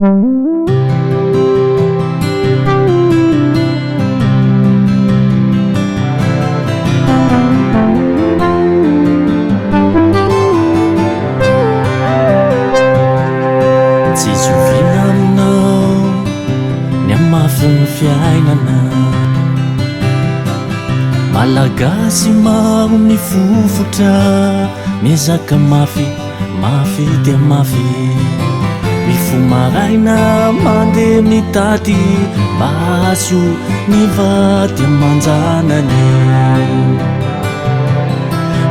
Tsy zoviana aminao ny hamafin'ny fiainana. Malagasy maro mifofotra, miezaka mafy, mafy dia mafy. Mifoha maraina mandeha mitady mba hahazo ny vady aman-janany.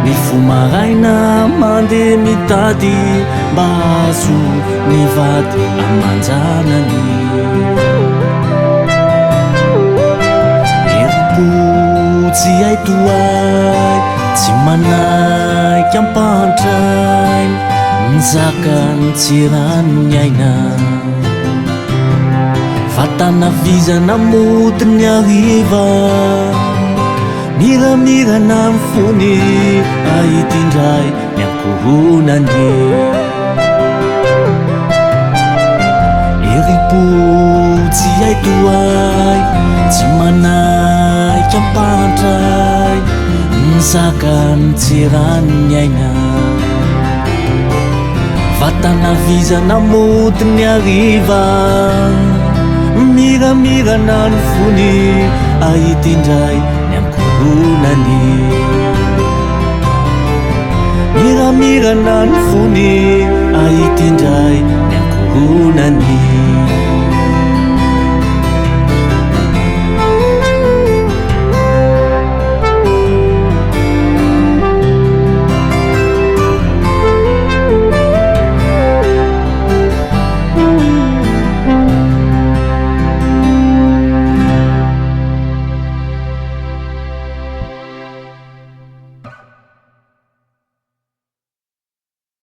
Mifoha maraina mandeha mitady mba hahazo ny vady aman-janany. Herim-po tsy hay tohay, tsy manaiky ampahantraina, mizaka ny tsy ran'ny aina. Vatana vizana mody ny hariva. Miramirana ny fony ahita indray ny ankohonany. Herim-po tsy hay tohay, tsy manaiky ampahantray, mizaka ny tsy eran'ny aina. Vatana vizana mody ny hariva, miramirana ny fony ahita indray ny ankohonany. Miramirana ny fony.